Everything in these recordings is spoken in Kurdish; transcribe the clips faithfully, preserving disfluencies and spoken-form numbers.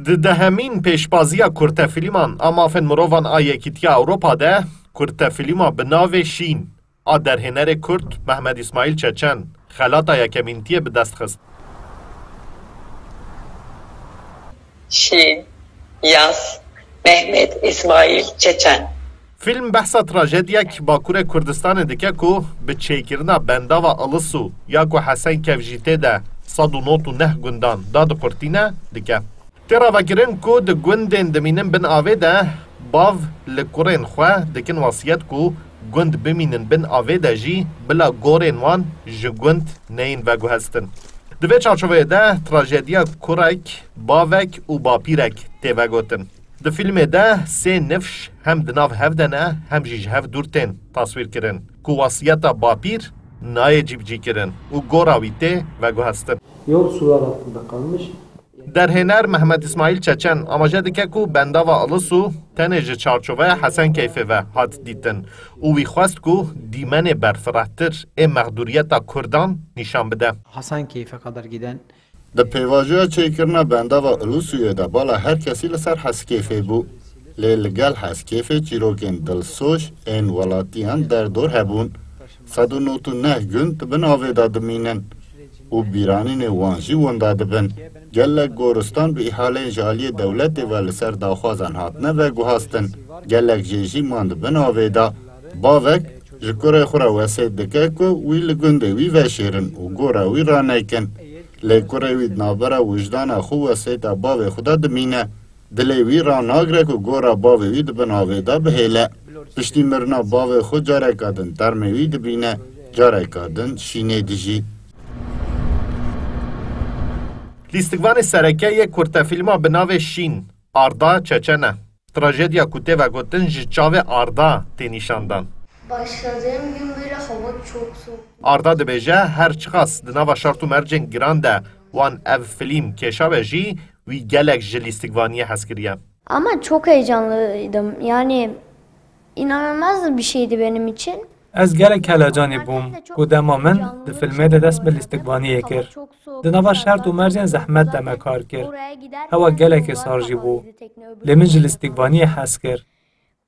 Di dehemîn pêşbaziya kurtefilîman a mafên mirovan a Yekîtiya Ewropa de kurtefilîma bi navê Şîn a derhênerê kurd Mehmed Îsmaîl Çeçen xelata yekemîntiyê bi dest xist. Şîn, Yaz, Mehmet Îsmaîl Çeçen. Fîlm behsa trajediyek Bakurê Kurdistanê dike ku bi çêkirina bendava Ilisû ya ku Hesen Kevjî tê de sed û nod û neh gundan dadiqurtîne dike. Tê ravekirin ku di gundên dimînin bin avê de bav li kurên xwe dikin wesiyet ku gund bimînin bin avê de jî bila gorên wan ji gund neyên veguhestin. Di vê çarçoveyê de trajediya kurek, bavek û bapîrek tê vegotin. Di fîlmê de sê nifş hem di nav hev de ne, hem jî ji hev dûr tên taswîr kirin ku wesiyeta bapîr nayê cîbicîkirin û gora wî tê veguhestin. Yol sular altında kalmış. Derhêner Mehmet Îsmaîl Çeçen amaje dike ku bendava Ilisû tenê ji çarçoveya Hesen Keyfê ve hat dîtin û wî xwest ku dîmenê berfirehtir ê mexdûriyeta kurdan nîşan bide. Hasankeyf'e kadar giden Di pêvajoya çêkirina bendava Ilisûyê de bala her kesî li ser Heskêfê bû. Lê li gel Heskêfê çîrokên dilsoz ên welatiyan derdor hebûn. Sed û nod û neh gund di bin avê de dimînin û bîranînê wan jî winda dibin. Gelek goristan bi îhaleyên ji aliyê dewletê ve li ser daxwazan hatine veguhastin. Gelek jê jî man di bin avê de. Bavek ji kurê xwe re wesêt dike ku wî li gundê wî veşêrin û gora wî ranekin. Lê kurê wî di navbera wijdana xwe û wesêta bavê xwe de dimîne. Dilê wî ranagire ku gora bavê wî di bin avê de bihêle. Piştî mirina bavê xwe careka din termê wî dibîne, careka din şînê dijî. Lîstikvanê sereke yê kurtefîlma bi navê Şîn, Arda Çeçen e. Trajediya ku tê vegotin ji çavê Arda tê nîşandan. Başladığım gün böyle hava çok soğuk. Arda dibêje, her çiqas di nava şert û mercên giran de wan ev filîm kêşabe jî, wî gelek ji lîstikvaniyê hez kiriye. Ama çok heyecanlıydım. Yani inanılmaz bir şeydi benim için. Ez gelek helecanî bûm ku dema min di filmê de dest bi lîstikvaniyê kir. Di nava şert û mercên zehmet de me kar kir. Hewa gelekê sar jî bû. Lê min ji lîstikvaniyê hez kir.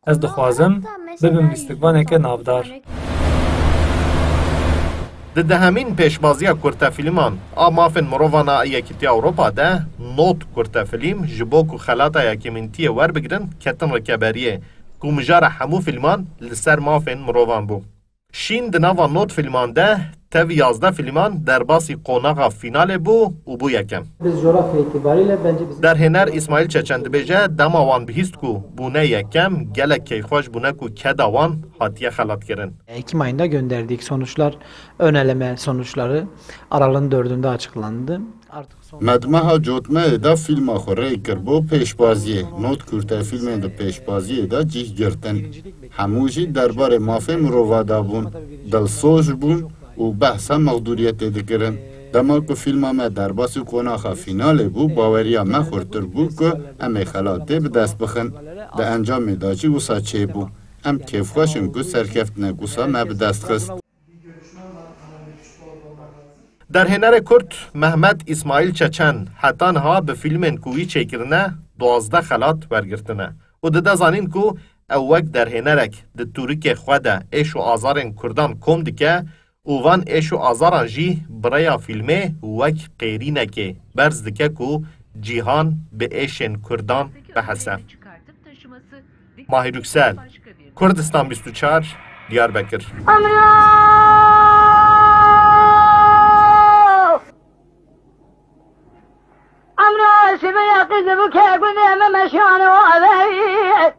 Ez dixwazim bibim lîstikvaneke navdar. Di dehemîn pêşbaziya kurtefîlman a mafên mirovan a Yekîtiya Ewropa de nod kurtefîlm ji bo ku xelata yekemîntiyê werbigirin ketin rikeberiyê ku mijara hemû fîlman li ser mafên mirovan bû. Şîn di nava nod fîlman de tev yazdeh fîlman derbasî qonaxa fînalê bû û bû yekem. Biz coğrafya itibariyle bence bizim Derhêner Îsmaîl Çeçen dibêje, dema wan bihîst ku bûne yekem, gelek keyfxweş bûne ku keda wan hatiye xelatkirin. Ekim ayında gönderdik. Sonuçlar, ön eleme sonuçları Aralık'ın dördünde açıklandı. Artık Me di meha cotmeyê de fîlma xwe rê kir bo pêşbaziyê. Nod kurtefîlmên di pêşbaziyê de cih girtin. Hemû jî derbarê mafê mirova de bûn. Dilsoz bûn û behsa mexdûriyetê dikirin. Dema ku fîlma me derbasî qonaxa fînalê bû, baweriya me xurtir bû ku em ê xelatê bi dest bixin. Di encamê de jî wisa çêbû. Em kêfxweş in ku serkeftinek wisa me bi dest xist. Derhênerê Kurd Mehmet Îsmaîl Çeçen heta niha bi fîlmên ku wî çêkirine duwazdeh xelat wergirtine û dide zanîn ku ew wek derhênerek di tûrikê xwe de êş û azarên Kurdan kom dike û van êş û azaran jî bi rêya fîlmê wek qêrînekê berz dike ku cîhan bi êşên Kurdan bihese. Mahir Yüksel, Kurdistan bîst û çar, Diyarbekir. Emre! Emre, şibe yakın bu kegune memeşanı o eve.